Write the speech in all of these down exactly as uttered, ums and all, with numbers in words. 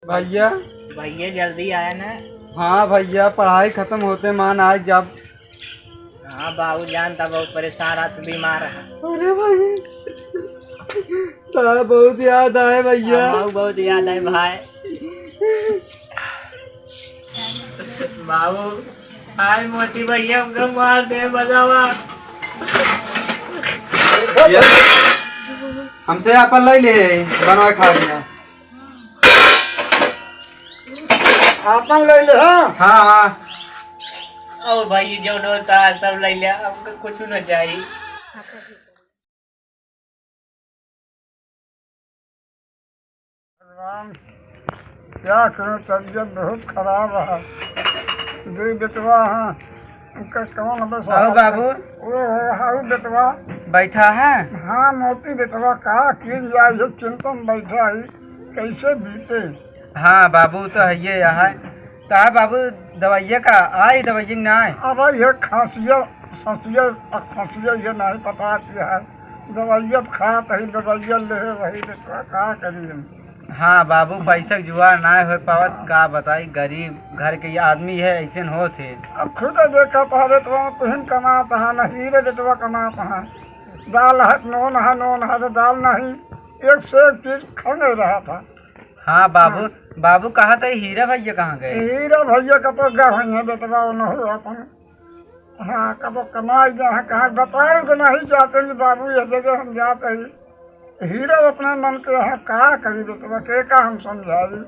भैया। भैया, जल्दी आया ना। हाँ भैया, पढ़ाई खत्म होते मान आज जब। हाँ बाबू, जानता बहुत परेशान रहा, तू बीमार रहा। अरे भाई, तारा बहुत याद आए भैया। हमहू बहुत याद आए भाई। बाबू, आज मोती भैया हमका मार दे, बतावा। हमसे आपन ले ले, बनवा खा लिया। आपन ले ले, हाँ? हाँ, हाँ। ओ भाई, जौन होता है, सब ले ले, हमको कुछ ना चाहिए। भगवान, क्या करूँ, तबीयत बहुत खराब है। दो बेटवा हैं, उनका कौन बस आओ बाबू। ओ, आओ बेटवा। बैठा है? हाँ, मोती बेटवा, का की जाए, ये चिंता में बैठा है, कैसे बीते? हाँ बाबू, तो है ये यहाँ। तो है बाबू, दवाइया का आई, दवाइया ना आए? अब ये खांसिया, खांसिया, खांसिया ये नहीं पता की है। दवाइया तो खात ही, दवाइया ले वही बेटवा, का करी हम? हाँ बाबू, पैसा के जुगाड़ ना हो पावत, का बताई, गरीब घर के आदमी है, ऐसे न होत है। अब खुद देखा था बेटवा, तुहिन कमात है, नहीं रे बेटवा कमात है। दाल है, नून है, नून है तो दाल नहीं, एक से एक चीज खंगे रहा था। हाँ बाबू, हाँ। बाबू कहा था हीरा भैया कहाँ गए? हीरा भैया का तो गए हैं बेटवा, उन्हों अपन हाँ, कबो कमाई जा, हाँ, कहाँ बताए को नहीं जाते कि बाबू, यह जगह हम जाते ही। हीरो अपने मन के यहाँ का करी बेटवा, के का हम समझाई?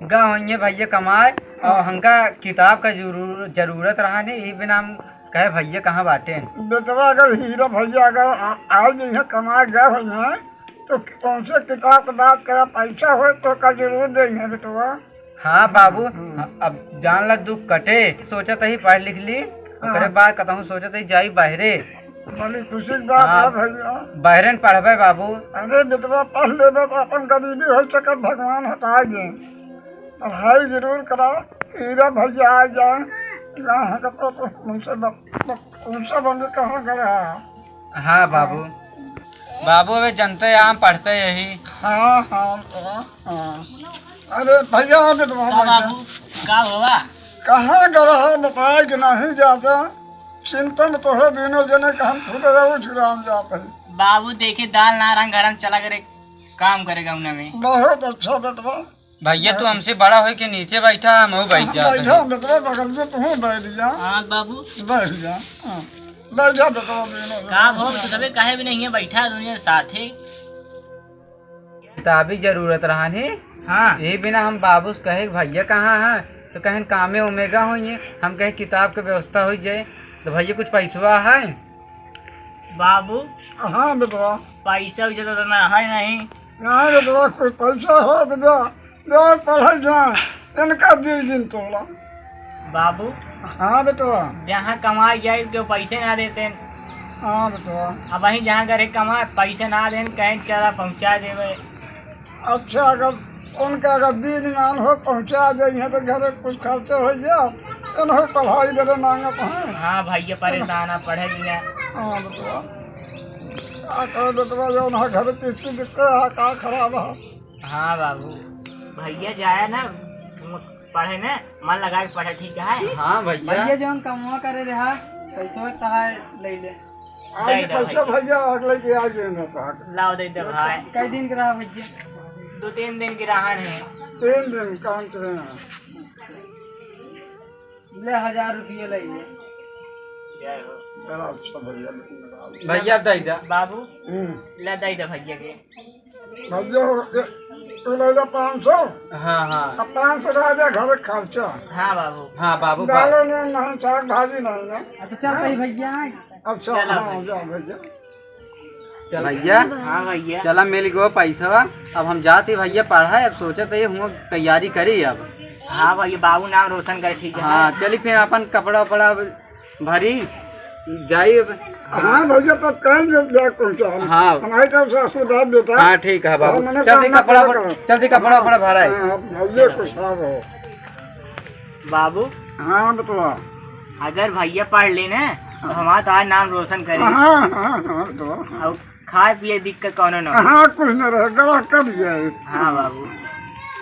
गा होइए भैया कमाए, और हमका किताब का जरूर, जरूरत रहा नहीं, ये बिना हम कहे भैया कहाँ बाटे? बेटवा, अगर हीरो भैया अगर आ, आ जइहे कमाए गए होइहे, तो कौन से किताब के बात करा, पैसा होए तो का जरूर देइहे बेटवा। हाँ बाबू, हम्म। अब जान ला दुख कटे, सोचत ही पढ़ लिख ली, ओकरे हाँ। बाद कतहूँ सोचत ही जाई बाहरे। बड़ी खुशी की बात हाँ, है भैया। बाहरे न पढ़बे बाबू। अरे बेटवा, पढ़ लेबे तो अपन गरीबी हो सकत भगवान हटाए दे। पढ़ाई जरूर करा, हीरा भैया आ जाए, यहाँ का तो, तो उनसे ब-, ब-, उनसे बंद कहाँ गया? हाँ बाबू। बाबू, अबे जनते हम पढ़ते यही। हाँ, हाँ, हाँ, हाँ। अरे भैया, अबे तो का भैया। बाबू, का हुआ? कहाँ गया है बताए कि नहीं जाता? चिंतन तो है दोनों जने का हम खुद रहो छुड़ान जाते हैं। बाबू देखे दाल ना रंग गरम चला करे काम करे गौना में। बहुत अच्छा बेटवा। भैया, तू हमसे बड़ा होई के नीचे बैठा, हम बैठ जात बैठा, हई। बेटवा, बगल में तू बैठ जा। हाँ, बाबू। बैठ जा, हाँ। बैठ जा, बेटवा, दोनों। का भो, तू सबे काहे भी नहीं है, बैठा दुनिया साथे। किताबी जरूरत रहन ही। हाँ। यही बिना हम बाबू से कहे, "भैया कहाँ है?" तो कहन, "कामे ओमेगा होइए।" हम कहे, "किताब के व्यवस्था हो जाए।" तो भैया, कुछ पैसवा है? बाबू। हाँ बेटवा। पैसा वैसा तो ना है नहीं। ना बेटवा, कोई पैसा हो तो दे, दे पढ़े जा, इनका दिल दिन तोड़ा। बाबू। हाँ बेटवा। जहाँ कमाए जाए तो पैसे ना देते। हाँ बेटवा। अब वहीं जहाँ करे कमाए, पैसे ना देन, कहें चला पहुँचा देवे। अच्छा, अगर उनका अगर दीन ईमान हो, पहुँचा देइहे तो घरे कुछ खर्चा हो जाए, इन्हों पढ़ाई बदे मांगत हैं। हाँ भैया, परेशान है, पढ़े लिया। हाँ बेटवा, का करे बेटवा, जो ना घर की स्थिति के है, का खराब है। हाँ बाबू, भैया जाए ना पढ़े ना, मन लगा के पढ़े, ठीक है? हाँ भैया। भैया जौन कमवा करे रहा, पैसवा तहार ले ले। आज दे दे पैसा भैया। भैया, अगले के आज देना था। लाओ, दे दे भाई। कई दिन के रहा भैया? दो तीन दिन के रहन है। तीन दिन काम करे हैं। ले, हजार रुपये ले ले। जय हो। बड़ा अच्छा भैया, लेकिन बड़ा अच्छा। भैया, दे दे। बाबू, हम्म। ले, दे दे भैया के। भैया हो, ये, तू ले ले पाँच सौ। हाँ, हाँ। अब पाँच सौ रह जाए घर खर्चा। हाँ बाबू। हाँ बाबू, बा- दालो नहीं, नहीं, साग भाजी नहीं ना। अच्छा, चल भाई भैया। अच्छा, चला हाँ, भैया। जा भैया। चल भैया। हाँ भैया। चला, मिल गयो पैसवा। अब हम जाते भैया पढ़ाई, अब सोचत है हम तैयारी करी अब। हाँ भैया, बाबू नाम रोशन करे, ठीक है। हाँ, चली फिर अपन कपड़ा उपड़ा भरी, जाई अब। हाँ भैया, तब टाइम से जाए पहुँचा हम। हाँ। हमारे तरफ से आशीर्वाद देता। हाँ, ठीक है बाबू। हाँ, मने चलती कामना कपड़ा पूरा पर, करो। चलती कपड़ा हाँ, पर भराए। हाँ, भैया खुशहाल रहो। बाबू। हाँ बेटवा। अगर भैया पढ़ लेने, तो हाँ। हमारा तो आज नाम रोशन करे। हाँ, हाँ, हाँ, बेटवा। और खाए पिए दिक्कत कौनो ना हो। हाँ, कुछ ना रहे, गला कट जाए। हाँ बाबू।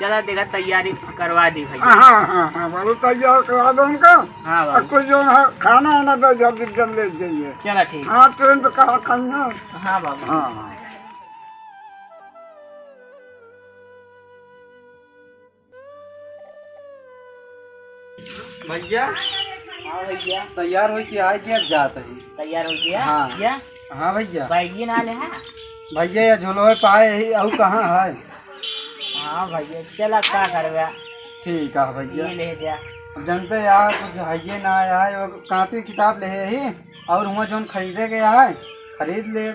चला, देखा, तैयारी करवा दी भैया। हाँ, हाँ, हाँ, बाबू, तैयार करा दो उनका। हाँ, बाबू। और कुछ जो है, खाना वाना दे, जल्दी, जल्दी ले जाइए। चला, ठीक। हाँ, ट्रेन पे कहा खाना। हाँ, बाबू। हाँ, हाँ। भैया। हाँ भैया। तैयार होइके आइ गया, अब जात ही। तैयार होइके आ हाँ। गया? हाँ भैया। बैगी ना ले, हाँ? भैया, ये झोलवे पाए ही, अउ कहाँ है? हाँ भैया, चला, का करबे? ठीक है भैया। ये ले जा। अब जनते यार, कुछ हइये ना आया है, वो कॉपी किताब ले ही, और हुआँ जौन खरीदे गया है, खरीद ले।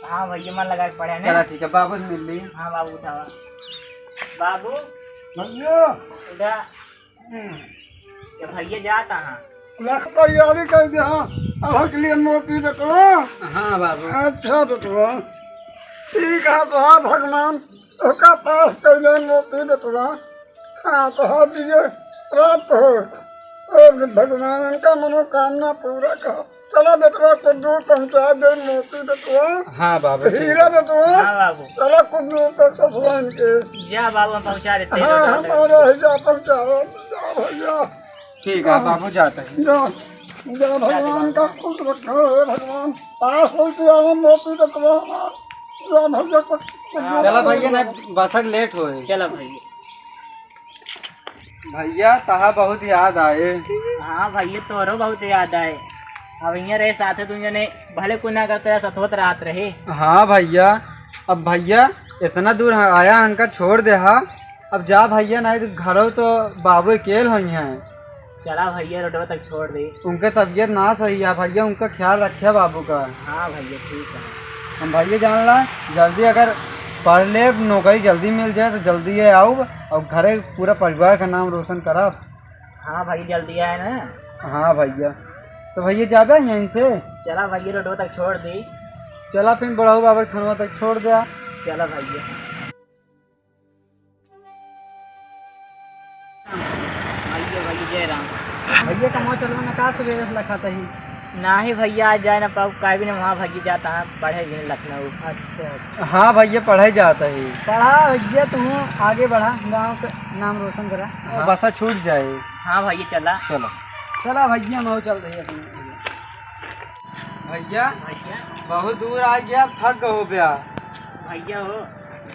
हाँ भैया, मन लगा के पढ़े ने। चला ठीक है, बाबू से मिल ली। हाँ बाबू, उठावा। बाबू। भैया। उठा। हम्म। ये भैया जाता है। रख तैयारी कर दे, हाँ। अब के लिए मोती बेटवा। हाँ बाबू। अच्छा बेटवा। ठीक है, तो हाँ भगवान, ओका पास कर दे मोती बेटवा। हाँ, तो हाँ दीजिए, प्राप्त हो। और भगवान इनका मनोकामना पूरा कर। चला बेटवा, कुछ दूर पहुँचा दे मोती बेटवा। हाँ बाबू, ठीक हीरा है। बेटवा। हाँ बाबू। चला कुछ दूर तक ससुराल के। जा बाबू, हम पहुँचा देते हैं, हाँ, रोड हम तक। और रह जा, पहुँचा, जा भैया। ठीक है, हाँ। बाबू जाता है। जा, जा भगवान का खुश रखो, हे भगवान। पास होइके आवा मोती बेटवा। जा भैया, कुछ, कुछ दूर चला तक भैया, ना बसक लेट होए। चला भैया। भैया, तहा बहुत याद आए। हाँ भैया, तोहरो बहुत याद आए। अब हियाँ रहे साथे, तुम जने भले कुछ ना करते रहे, सतवत रहत रहे। हाँ भैया, अब भैया इतना दूर आया, हमका छोड़ देहा। अब जा भैया, नहीं तो घरो तो बाबू अकेल होइहैं। चला भैया, रोडवा तक छोड़ दे। उनके तबीयत ना सही है भैया, उनका ख्याल रखे बाबू का। हाँ भैया, ठीक है। हम भैया जान ला, जल्दी अगर पढ़ ले, नौकरी जल्दी मिल जाए तो जल्दी ये आउब और घरे पूरा परिवार का नाम रोशन करब। हाँ भैया, जल्दी आए ना। हाँ भैया, तो भैया जाबे यहीं से? चला भैया, रोडवा तक छोड़ दे। चला फिर बड़हू बाबा के थनवा तक छोड़ दे। चला भैया। भैया, भैया, जय राम। भैया, कमवा चलबा ना का, सुबह से लखात ही? नाही भैया, आज जाए ना पाउब, काहे भी ना, वहाँ भैया जाता है, पढ़े भी लखनऊ। अच्छा, अच्छा। हाँ भैया, पढ़े जाता है। पढ़ा भैया, तू आगे बढ़ा, गाँव का नाम रोशन करा। हाँ। बसा छूट जाए। हाँ भैया, चला। चलो। चला भैया, हम चल रही है अपनी। भैया, भैया। बहुत दूर आ गया, अब थक गओ बया। भैया हो,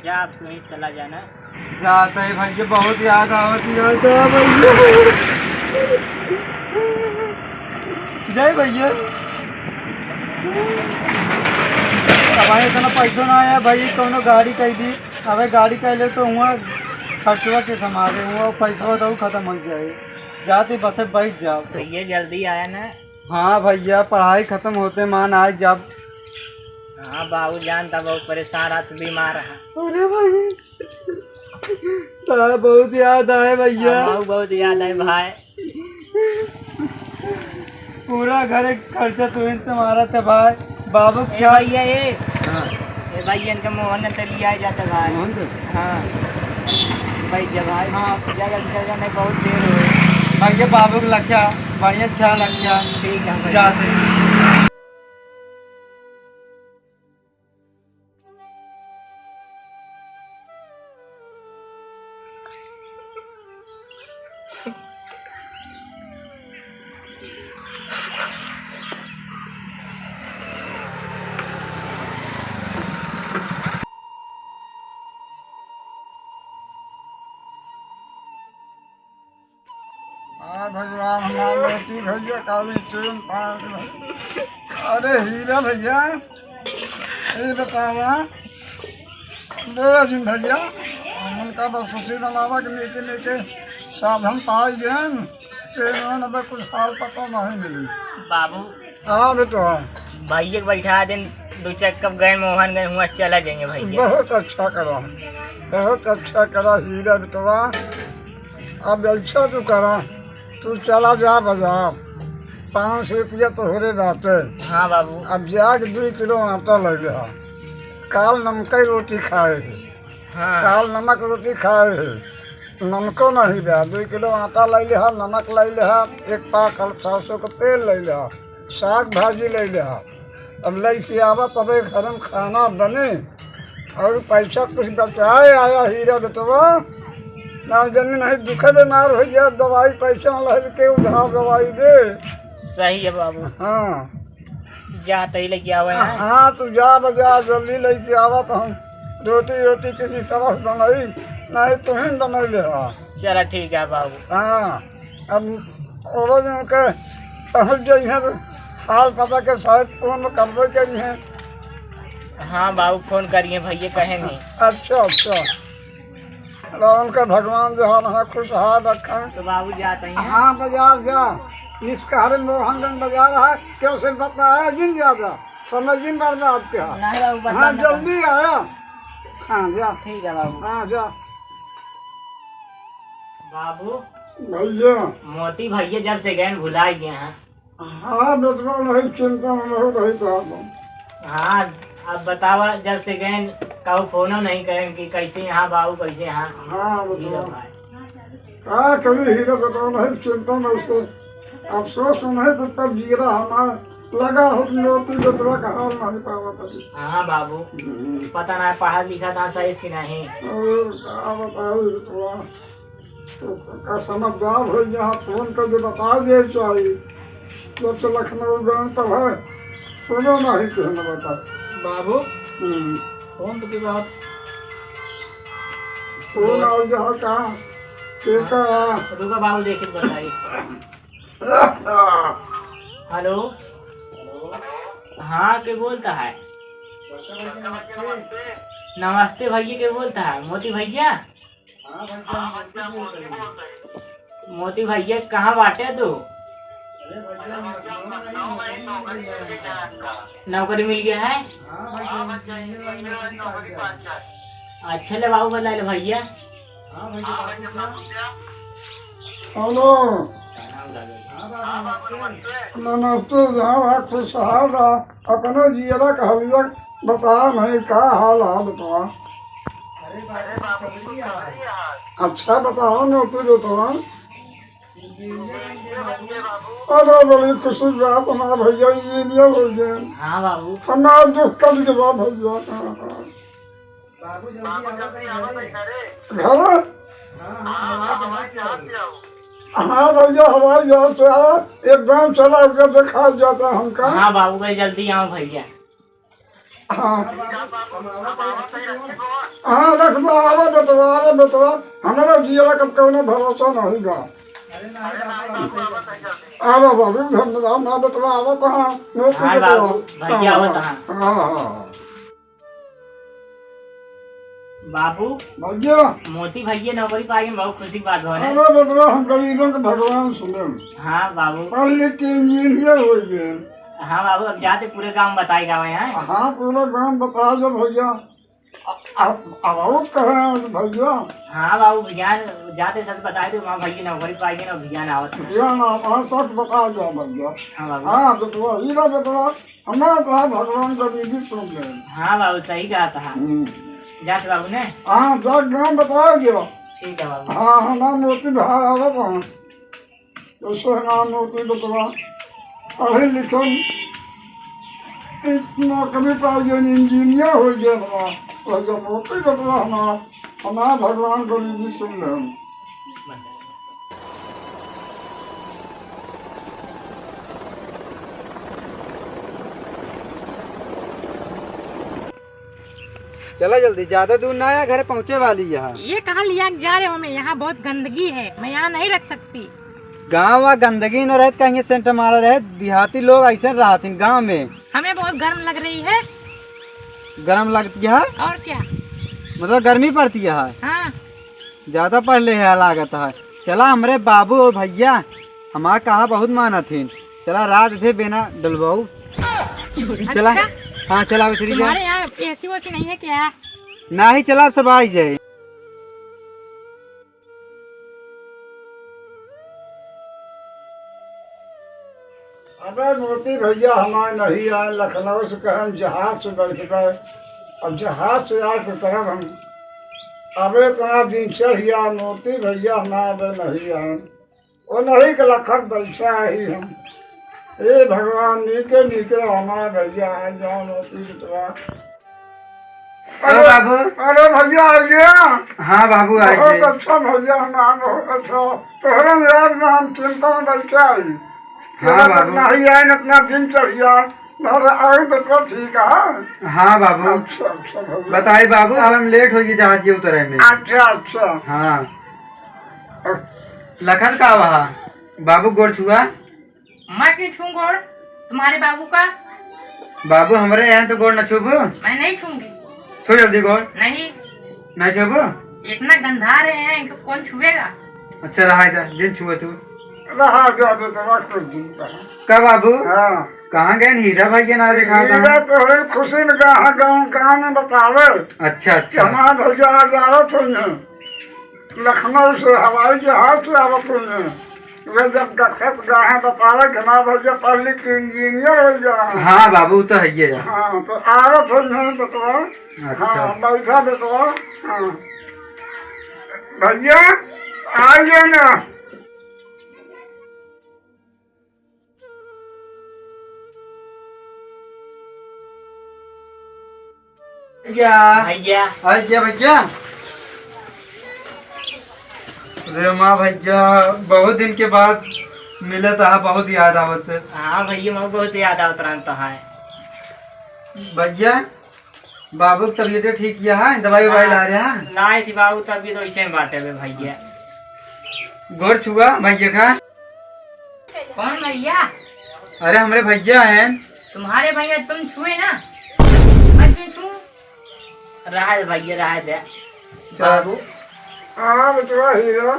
जा, अब तू ही चला जाना। जाता है भैया, बहुत याद आवत है, याद आ भैया। जय भैया। अब भाई इतना पैसा ना आया भाई, कौनो गाड़ी कह दी। अबे गाड़ी कह ले तो हुआ खर्चवा के समारे, हुआ पैसवा तो खत्म हो जाए। जाते बस बैठ जाओ। भैया जल्दी आया ना। हाँ भैया, पढ़ाई खत्म होते मान आज जब। हाँ बाबू, जानता बहुत परेशान रहा, तू बीमार रहा। अरे भाई, तारा बहुत याद आए भैया। हाँ, बहुत याद आए भाई। पूरा घर एक खर्चा तू ही संभाला था भाई। बाबू ए क्या भैया, ए। हाँ। ए भाई, इनका मोहन ने तो लिया ही जाता भाई। मोहन तो? हाँ। भाई, जब भाई, हाँ। जब अच्छा नहीं, बहुत देर हो गई। भैया, बाबू को लग गया, बढ़िया ख्याल रख गया। ठीक है भाई। जाते। आ भगवान हमार मोती भैया, काली ट्रेन पार। अरे हीरा भैया, ये बतावा, दो दिन भैया, हमन का बस खुशी मनावा कि नीके नीके साधन पाई गए, ट्रेन में अब कुछ हाल पता नहीं मिली। बाबू, हाँ बेटा। भैया के बैठा दिन, दो चक्कर गए, मोहन गए, हुआ चला जाएंगे भैया। बहुत अच्छा करा, बहुत अच्छा करा हीरा बेटवा। अब ऐसा तू करा, तू चला जा बाजार, पाँच सौ रुपया तोहरे बाटे। हाँ बाबू। अब जाके दो किलो आटा ले ले हा, काल नमकई रोटी खाए है। हाँ। काल नमक रोटी खाए है, नमको नहीं बा। दो किलो आटा ले ले हा, नमक ले ले हा, एक पाव कल सरसों का तेल ले ले हा, साग भाजी ले ले हा। अब लेके आवा तबे घर में खाना बने। और पैसा कुछ बचाए आया हीरा बेटवा, ना जाने नहीं दुखे बीमार होइ गया, दवाई पैसा लहर के उधार दवाई दे। सही है बाबू। हाँ। जा तई लेके आवे हैं। हाँ, तू जा बजा, जल्दी लेके आवा तो हम रोटी, रोटी किसी तरह से बनाई, नहीं तुहीं बनाई ले आ। चला ठीक है बाबू। हाँ, अब ओरो जन के पहुँच जाई हैं तो हाल पता के शायद फोन करबे करी हैं। हाँ बाबू, फोन करिए भैया, कहेंगे। अच्छा, अच्छा। रावण का भगवान जो है ना खुशहाल रखें। तो बाबू जाते हैं। हाँ, बाजार जा। निष्कहरे मोहनगंज बाजार है, क्यों से बताया जिन ज्यादा। समय जिन बर्बाद किया। नहीं बाबू, हाँ, बर्बाद ना जल्दी आया। हाँ, जा। ठीक है बाबू। हाँ, जा। बाबू। भैया। मोती भैया जब से गए भुला गए हैं। हाँ, बेटवा, नहीं चिंता में बहुत रही तो आप। हाँ, अब बतावा, जब से गए कहू फोनो नहीं करें कि कैसे यहाँ बाबू, कैसे यहाँ। हाँ, हीरो बेटवा। भाई। का करी हीरो बेटवा, नहीं चिंता में से। अफसोस नहीं, पर जीरा हमार लगा हो, मोती बेटवा का हाल नहीं पावत अभी। हाँ बाबू, हम्म। पता ना पढ़ा लिखा था सही कि नहीं। और का बताओ बेटवा, तो का समझदार हो यहाँ फोन कर दे बता दे चाहिए। जब से लखनऊ गए तब है, सुनो नहीं कहने बता। बाबू, हम्म। फोन तो की बात। फोन आओ यहाँ का, के का है? रुका बाबू, देखे बताई। हेलो। हाँ, के बोलता है? नमस्ते भैया, के बोलता है? मोती भैया? मोती भैया, कहाँ बाटे तू? नौकरी मिल गया है? अच्छा ले बाबू, बता ले भैया। हेलो। नमस्ते, जहाँ बा खुशहाल रहा, अपने जियरा का हलिया बता नहीं का हाल हाल बता। अच्छा बताओ ना तू जो तो। अरे बड़ी खुशी बात हमारा भैया इंजीनियर हो गए। हाँ बाबू। हमारा दुख कट गया भैया। हाँ, हाँ। बाबू, जल्दी आवा तनी घरे। घरे? हाँ, हाँ, हवाई जहाज से आओ। हाँ भैया, हवाई जहाज से आओ, एकदम चला उधर दिखा जाता हमका। हाँ बाबू, भाई जल्दी आओ भैया। हाँ। हाँ, रख दो, आवा बेटवा, आवा बेटवा, हमारा जियरा कब कौनो भरोसा नहीं बा। आवा बाबू, धन्यवाद, ना बेटवा, आवा तो हाँ, हाँ बाबू, भैया, आवा तो हाँ। हाँ, हाँ। बाबू, भैया। मोती भैया नौकरी पाई, बहुत खुशी की बात बा, है ना? अरे बेटवा, हम गरीबन के भगवान सुने। हाँ बाबू। पढ़ लिख के इंजीनियर हो गए। हाँ बाबू, अब जाते पूरे गांव बताए जावे हैं। हाँ, पूरे गांव बता दो भैया। अ-, अ-, अब और कहे हैं भैया। हाँ बाबू, भैया, जाते सच बताए दो, वहाँ भैया नौकरी पाई ना, भैया ना आवत है। भैया ना, हाँ, सच बता दो भैया। हाँ बाबू। हाँ, बेटवा, हीरा बेटवा, हमारा तो है भगवान गरीबी सुन ले। हाँ बाबू, सही कहा था। हम्म। जात बाबू ने? हाँ, जात गाँव बताया गया। ठीक है बाबू। हाँ, हमारा मोती भाई आवत है। जैसे हमारा मोती बतवा, पढ़े लिखन, एक नौकरी पा गए, इंजीनियर हो गए हमारा। तो जब मोती बतवा हमारा, हमारा भगवान गरीबी सुन ले। चला जल्दी, ज्यादा दूर ना आया, घर पहुँचे वाली है। ये कहाँ लिया के जा रहे हो हमें? यहाँ बहुत गंदगी है, मैं यहाँ नहीं रख सकती। गाँव वा गंदगी न रहे, कहीं सेंट मारा रहे, देहाती लोग ऐसे रहते हैं गाँव में। हमें बहुत गर्म लग रही है। गर्म लगती है? और क्या? मतलब गर्मी पड़ती है? हाँ। ज्यादा पढ़ ले है लागत है। चला हमरे बाबू और भैया हमार कहा बहुत मानत हिन। चला रात भे बेना डलवाऊ। चला। अच्छा? हाँ चला उतरी जा। तुम्हारे यहाँ एसी वेसी नहीं है क्या? नाही चला सब आई जाए। अबे मोती भैया हमारे नहीं आए, लखनऊ से कहन जहाज से बैठ गए। अब जहाज से आए के तरफ हम अबे इतना दिन चढ़ गया, मोती भैया हमारे अबे नहीं आए। वो नहीं के लखन बैठा ही हम। ए भगवान, नीके नीके हमारे भैया आ जाओ, मोती बिटवा। अरे बाबू। अरे भैया, आ गया। हाँ बाबू, आ गए। बहुत अच्छा भैया, हमारा बहुत अच्छा। तोहरे याद में हम चिंता में बैठे आई। हाँ बाबू। नहीं आए, इतना दिन चढ़ गया। अरे, और बेटा ठीक है? हाँ बाबू। अच्छा, अच्छा भैया। बताई बाबू, हम लेट हो गई जहाज के उतरे में। अच्छा, अच्छा। हाँ। लखन का वहा? बाबू गोड़ छुआ। मैं क्यों छूऊं गोड़? तुम्हारे बाबू का? बाबू, हमरे यहाँ तो गोड़ न छूबू। मैं नहीं छूऊंगी। छू जल्दी गोड़। नहीं। नहीं छूबू? इतना गंधा रहे हैं, इनको कौन छुएगा? अच्छा, रहा जा, जिन छुए तू। रहा जा बेटवा, कुछ दिन का। का बाबू? हाँ। कहाँ गए हीरा भाई के ना देखा था? हीरा तो है खुशी में गया है, गाँव, गाँव में बतावे। अच्छा, कि अच्छा। हमारा भैया आज आवत हो न, लखनऊ से हवाई जहाज से आवत हो न। वे जब दक्षिण गाहे बतावे कि हमारा भैया पढ़ लिख के इंजीनियर हो गया है। हाँ बाबू, तो है ये। हाँ, तो आवत हो न बेटवा। अच्छा। हाँ, बैठा बेटवा। हाँ। भैया, आ गया ना। भैया। भैया। आ गया भैया। अरे माँ भैया, बहुत दिन के बाद मिलत हा, बहुत याद आवत है। हाँ भैया, मैं बहुत याद आवत रहन तो है। भैया, बाबू के तबीयत ठीक किया है, दवाई ववाई ला रहे हैं? ना, इसी बाबू तबीयत वैसे में बाटे बे भैया। गोड़ छुआ भैया का। कौन भैया? अरे हमरे भैया हैं। तुम्हारे भैया तुम छुए ना, मैं क्यों छू? रहा दे भैया, रहा दे। चल। बाबू। हाँ बेटवा हीरा।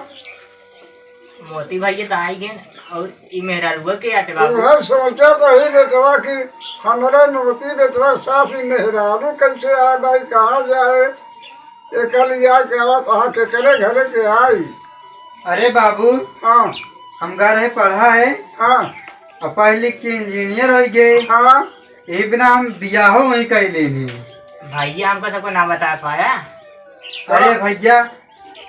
मोती भैया तो आई गए और ई मेहरारुआ के आटे बाबू। उहे सोचत रही बेटवा कि हमरे मोती बेटवा साथ ही मेहरारू कैसे आ गई, कहाँ जाए, एकर लिया के आवत, अहाँ केकरे घरे के आई। अरे बाबू, हाँ। हम गा रहे पढ़ा है। हाँ। और पढ़ लिख के इंजीनियर हो गए। हाँ। यही बिना हम बियाहो वहीं कर लेनी। भैया हमको सबको ना बता पाया। अरे भैया,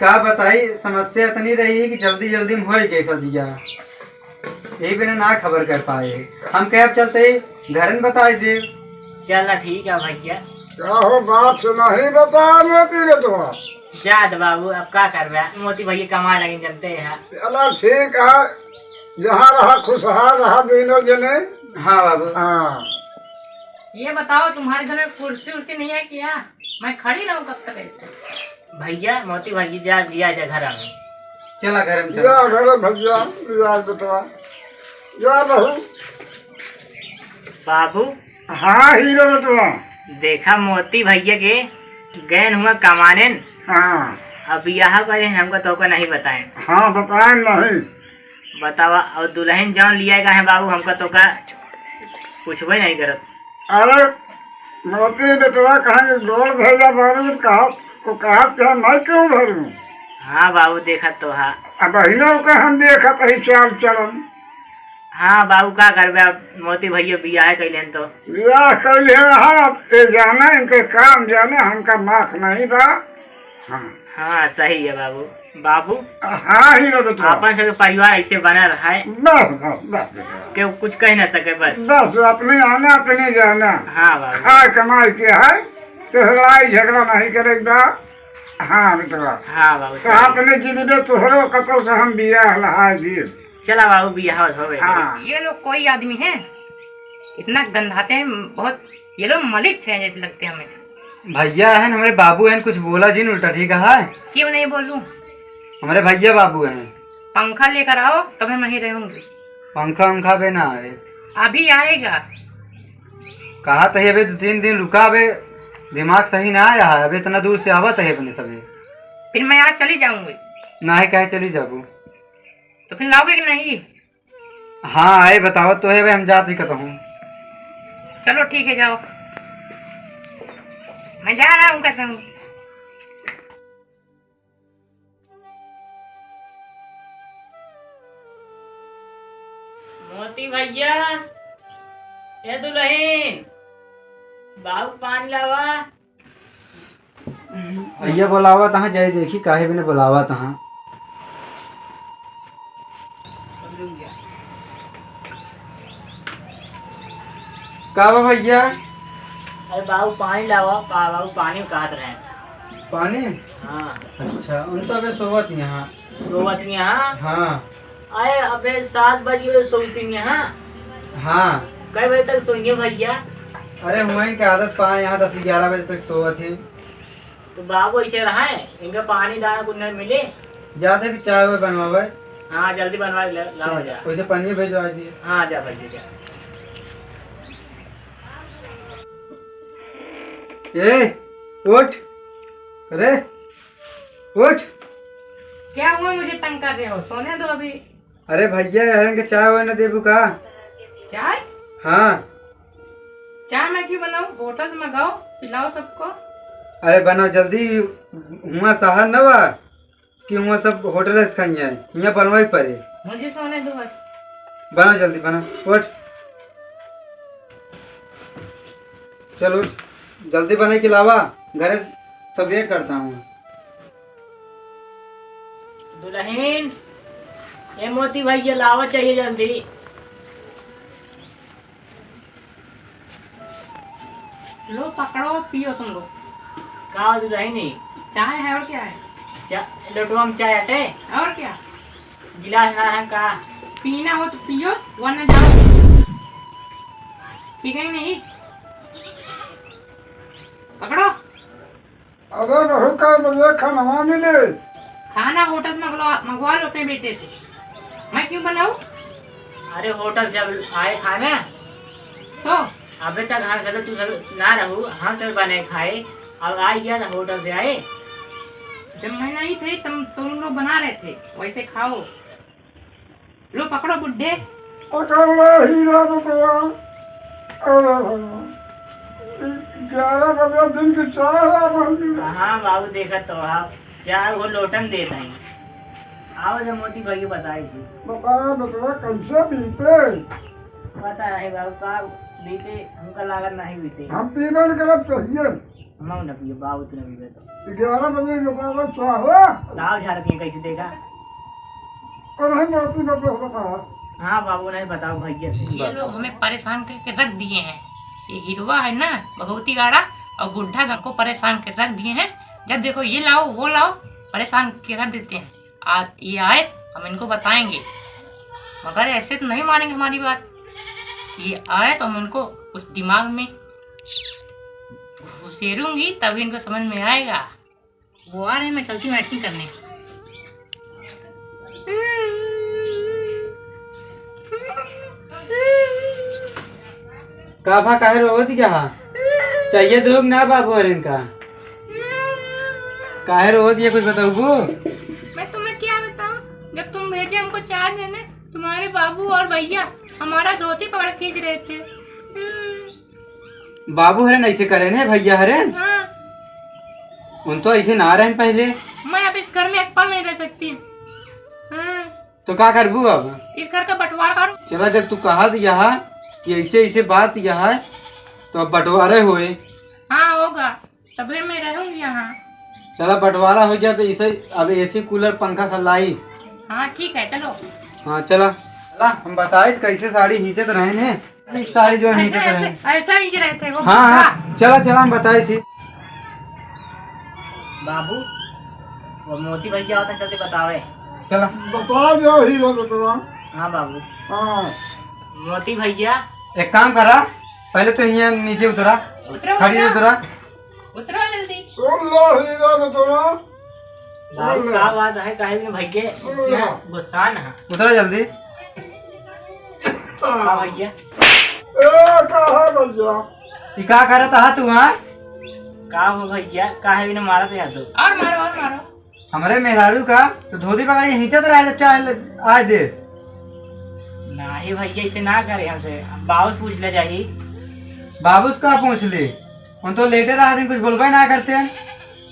का बताई, समस्या इतनी रही कि जल्दी जल्दी में हो गई सदिया, यही बिना ना खबर कर पाए। हम कहे अब चलते ही घर में बताई दे। चला ठीक है भैया। का हो, बाप से नहीं बता मोती बेटवा? जात बाबू, अब का करबे, मोती भैया कमाए लगे, जनते हैं। चला ठीक है, जहाँ रहा खुशहाल रहा दोनों जने। हाँ बाबू। हाँ। ये बताओ, तुम्हारे घर में कुर्सी उर्सी नहीं है क्या? मैं खड़ी रहूं कब तक ऐसे? भैया, मोती भैया जा, लिया जा घर में। चला घर में चला। जा घर में भैया, लिया बेटवा। जा बहू। बाबू। हाँ हीरो बेटवा। देखा मोती भैया के गैन हुआ कमाने न। हाँ। अब यहाँ पर हमको तो को नहीं बताए। हाँ, बताए नहीं। बतावा, और दुल्हन जौन लिया गया है बाबू, हमका तो का पूछबे नहीं करत। अरे, मोती बेटवा कहाँ के गोड़ धइला बाबू, कहा, वो कहा कि हम नहीं क्यों धरूं? हाँ बाबू, देखत तो हा। अब बहिनों का हम देखत ही चाल चलन। हाँ बाबू, का करबे, अब मोती भैया बियाह कैले हैं तो। बियाह कैले हैं, हाँ, ये जाने, इनके काम जाने, हमका माफ नहीं बा। हाँ। हाँ, सही है बाबू। बाबू, हाँ, हीरो बेटवा। आपन सबके परिवार ऐसे बना रहा है। बस, बस, बस बेटवा। केहू कुछ कह ना सके, बस। बस, अपने आना, अपने जाना। हाँ बाबू। खाए कमाए के है, तो लड़ाई झगड़ा नहीं करे बा। हाँ बेटवा। हाँ बाबू, तो सही। अपने जिंदगी तोहरो कतौ से हम बियाह लहाए दिए। चला बाबू, बियाह होवे। हाँ। ये लोग कोई आदमी है? इतना गंधाते हैं, बहुत, ये लोग मलिच हैं जैसे लगते हैं हमें। भैया हैं, हमरे बाबू हैं, कुछ बोला जिन उल्टा, ठीक है? क्यों नहीं बोलूं? हमरे भैया बाबू हैं। पंखा लेकर आओ, तब मैं वहीं रहूंगी। पंखा उंखा बे ना आए। अभी आएगा। कहा तो अबे दो तीन दिन रुका, अबे दिमाग सही ना आया है, अबे इतना दूर से आवत है अपने सभी। फिर मैं आज चली जाऊंगी। ना है, कहे चली जाबू? तो फिर लाओगे कि नहीं? हाँ, आए बतावत तो है भाई, हम जात ही कहता हूँ। चलो ठीक है, जाओ, मैं जा रहा हूँ, कहता हूँ। मोती भैया, ए दुल्हन, बाबू पानी लावा। भैया बोलावत हाँ, जाई देखी काहे बिना बोलावत हाँ। का बा भैया? अरे बाबू, पानी लावा, पा-, बाबू, पानी कहत रहे। पानी? हाँ। अच्छा, उन तो अबे सोवत ही हैं। सोवत ही हैं? हाँ। अरे अबे, सात बज गए, सोवत ही हैं? हाँ। कै बजे तक सोएंगे भैया? अरे, हुआँ के आदत पा, यहाँ दस ग्यारह बजे तक सोवत ही। तो बाबू ऐसे रहे, इनका पानी दाना कुछ नहीं मिले। जाते भी चाय वाय बनवावे। हाँ, जल्दी बनवा ले, लावा जा। वैसे पनिया भेजवा दिए। हाँ, जा भाई, जा। ए, उठ। अरे, उठ। क्या हुआ, मुझे तंग कर रहे हो? सोने दो अभी। अरे भैया, यार इनके चाय वाय न देबू का? चाय? हाँ। चाय मैं क्यों बनाऊँ? होटल से मंगाओ, पिलाओ सबको। अरे बनाओ जल्दी, हुआँ शहर न बा कि हुआँ सब होटल से खाई है, हियाँ बनवाई पड़े। मुझे सोने दो बस। बनाओ जल्दी, बनाओ, उठ। चलो, जल्दी बनाई के लावा, घरे सब वेट करता हूँ। दुलहिन, ए मोती भैया, लावा चाहिए जल्दी। लो, पकड़ो, पियो तुम लोग। का हो दुलहिन? चाय है, और क्या है? चा-, लोटवा में चाय हटे? और क्या? गिलास ना है का? पीना हो तो पियो, वरना जाओ। ठीक है कि नहीं? पकड़ो। अरे बहू, कै बजे खानवा मिले? खाना होटल से मंगवा, मंगवा लो अपने बेटे से। मैं क्यों बनाऊँ? अरे होटल से अब आए खाना। तो? अबे तक हम सब, तू सब ना रहू, हम सब बने खाए। अब आ गया था होटल से आए। जब मैं नहीं थे, तुम, तुम लोग बना रहे थे, वैसे खाओ। लो पकड़ो बुड्ढे। पकड़ लो हीरा बबुआ। अरे भगवान, ग्यारह बजे दिन के चाय हुआ बहन जी। हाँ बाबू, देखत तो आप चार गो लोटन देत हैं। आओ जब मोती भाई के बताई थी। बता बबुआ, कैसे बीते? पता नहीं बाबू, का बीते, हमका लागत नहीं बीते। हम पीबे न करब, चाहिए। हम न पिए बाबू, तू न पीबे तो। ग्यारह बजे के बाद चाहो। दाल झाड़ के कैसे देगा? अरे मोती बबुआ बता। हाँ बाबू, नहीं बताओ भैया से। ये लोग हमें परेशान करके रख दिए हैं। ये हिरवा है ना, भगवती गाड़ा और बुड्ढा हमको परेशान कर रख दिए हैं। जब देखो ये लाओ, वो लाओ, परेशान किया कर देते हैं। आज ये आए, हम इनको बताएंगे, मगर ऐसे तो नहीं मानेंगे हमारी बात। ये आए तो हम इनको कुछ दिमाग में घुसेरूंगी, तभी इनको समझ में आएगा। वो आ रहे हैं, मैं चलती हूँ acting करने। का भा, काहे रोवत क्या हा? चाहिए दूध ना बाबू हरेन का? काहे रोवत ये, कुछ बताऊबू? मैं तुम्हें क्या बताऊं, जब तुम भेजे हमको चाय देने, तुम्हारे बाबू और भैया हमारा धोती पकड़ खींच रहे थे। बाबू हरेन ऐसे करेन, भैया हरेन? हाँ। उन तो ऐसे ना रहेन पहले। मैं अब इस घर में एक पल नहीं रह सकती। हाँ। तो का करबू अब? इस घर का बंटवारा करो। चला, जब तू कहा दिया है कि ऐसे ऐसे बात यह है, तो अब बंटवारे होए। हाँ, होगा, तभी मैं रहूंगी यहाँ। चला, बंटवारा हो जाए तो इसे अब AC, कूलर, पंखा सब लाई। हाँ, ठीक है, चलो। हाँ, चला। चला, हम बताए तो कैसे साड़ी खींचत रहेन। साड़ी जो है नीचे ऐसा, करे। ऐसा, ऐसा ही रहते वो हाँ, हाँ, बुढ़ा। चला, चला, हम बताई थी। बाबू, वो मोती भैया होता, चल के बतावे। चला। बता दो हीरो बतवा। हाँ बाबू। हाँ। मोती भैया। एक काम करा, पहले तो यहाँ नीचे उतरा। उतरो, खड़ी उतरो। उतरा। उतरो जल्दी। सुन लो हीरो बतवा। बाबू, का बात है, काहे में भैया सुन लो। इतना गुस्सा ना? उतरा जल्दी। का भैया? ए, का है भैया? ई का करत हा तू, हाँ? का हो भैया, काहे बिना मारत है तू? और मारो, और मारो। हमरे मेहरारू का तो धोती पकड़ी खींचत रहे, चाहे ले, आए दे। नाही भैया, ऐसे ना करे हमसे। बाबू से पूछ ले जाई। बाबू से का पूछ ली? उन तो लेटे रहा दिन, कुछ बोलबे ना करते।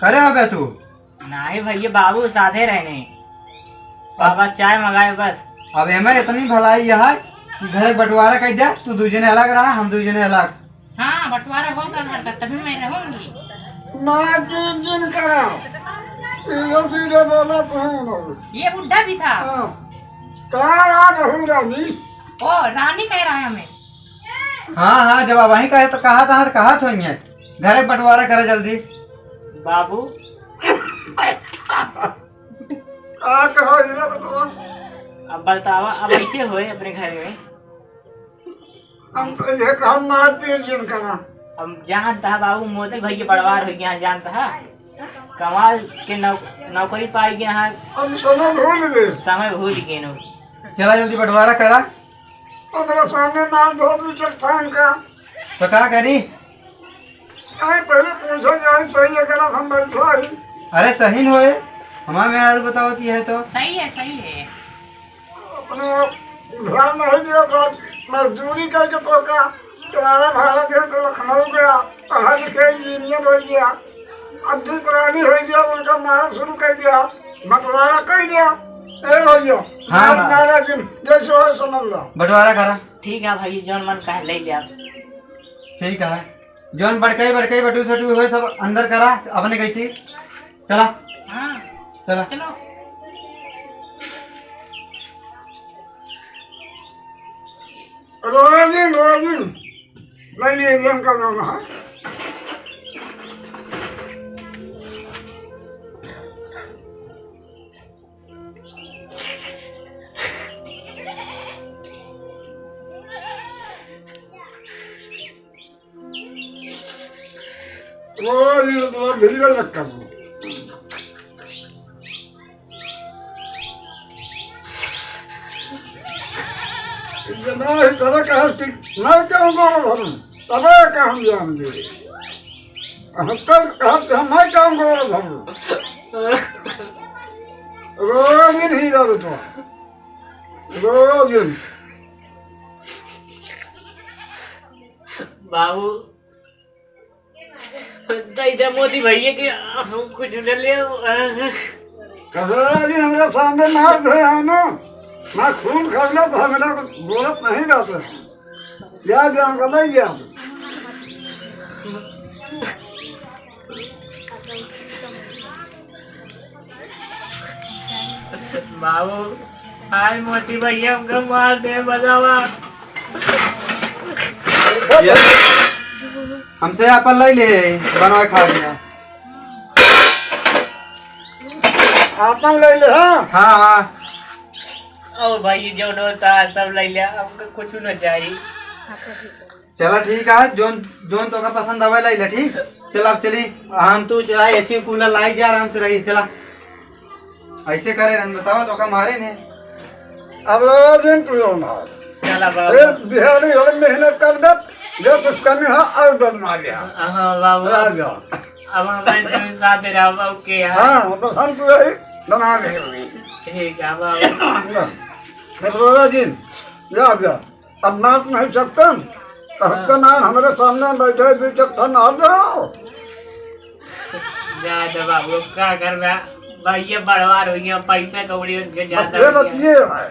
करे हो बे तू? नाही भैया, बाबू साथे रहने। अब बस चाय मंगाए बस। अब एमे इतनी भलाई यह है कि घर बंटवारा कर दे, तू दू जने अलग रहा, हम दू जने अलग। हाँ, बंटवारा होगा घर का, तभी मैं रहूंगी। माँ की जिन करा, सीधे सीधे बोला कहूँ ना। ये बुढ़ा भी था। हाँ। कहाँ रहा बहू रानी? ओ, रानी कह रहा है हमें। हाँ, हाँ, जब अबहीं कहे तो कहा था, कहा था, घरे बंटवारा करे जल्दी। बाबू। का कहो, ये ना बताओ। अब बतावा, अब ऐसे होए अपने घर में। हम तो ये कहब, मार पीट जिन करा। हम जानत ह बाबू, मोती भइया बड़वार होइ गया, जानत ह। कमाल के नौ-, नौकरी पाइ गया है। हम समय भूल गए। समय भूल गए नो। चला जल्दी बंटवारा करा। हमरा सामने मार धो दू चट्टान का। तो का करी? अरे पहले पूछा जाए, सही है गलत, हम बैठा ही। अरे सही न होए, हमारे मेहरारू बतावत है तो। सही है, सही है। अपने आप ध्यान नहीं दिया था, मजदूरी करके तो का किराया भाड़ा दे तो लखनऊ गया, पढ़ा लिखे इंजीनियर हो गया। अब दू प्राणी हो गया, उनका मारा शुरू कर दिया, बंटवारा कर दिया। ए भैया, हाँ। मार मारा जिन, जैसे हो समझ लो। बंटवारा करा। ठीक है भाई, जौन मन कहे ले लिया। ठीक है, जौन बड़कई बड़कई बटू सटू होए सब अंदर करा, अपने कहती चला। हाँ। चला। चलो। रोजिन, रोजिन, मैं ये एरिया का नाम है। रोजिन, थोड़ा धीरे लग कर। जब ही तबे कहा कि मैं क्यों गोड़ धरूं, तबे का हम जान दे। हम तो कहा कि हम मैं क्यों गोड़ धरूं। रोजिन हीरा बेटा, रोजिन। बाबू, दे दे मोती भैया के, हम कुछ न ले। कहो, अभी हमरा सामने मार दे है ना, ना खून कर लो तो हमरा बोलत नहीं बात है। या जान का नहीं गया। बाबू, हाय मोती भैया, हमका मार दे, बचावा। ये हमसे आपन ले ले, बनवा खा लिया। आपन ले ले, हाँ? हाँ, हाँ। ओ भाई, जौन होता है, सब ले ले, हमका कुछ न चाहिए। चला ठीक है, जोन, जोन तोका पसंद आवे लाई ले, ठीक? चल अब चली। हम तू चला, एसी कूलर लाई जा, आराम से रही, चला। ऐसे करे रहन, बताओ तोका मारे ने। अब रोज दिन तू ना। चला बाबू। ए, दिहाड़ी होले मेहनत कर दे, जो कुछ कमी हो, और दम मार लिया। हाँ बाबू। राजा। अब हमें तुम साथ रहो बाबू के यहाँ। हाँ, वो तो संत रही, बना ले। ठीक है बाबू। अब रोज दिन, जा, जा। अब नाच नहीं सकते, तो हफ्ते हाँ। में हमारे सामने बैठे दो चट्टान और दो। जा दे बाबू, का करबे? भाई, ये बड़वार हो गया, पैसा कौड़ी उनके बस ज्यादा ये हो बात गया। ये है,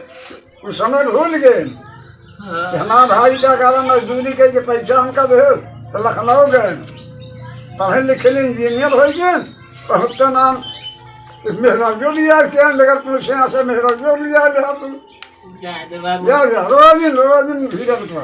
उस समय भूल गए हाँ। कि हमारा भाई का कारण मजदूरी करके पैसा हमका दे, तो लखनऊ गए, पढ़े लिखे ले इंजीनियर हो गए, तो हफ्ते नाम मेहरारू लिया, क्या लेकर पूछे यहाँ से मेहरारू लिया, लिया तुम। जा दे बाबू। जा, जा, रोजिन, रोजिन धीरे बिठवा।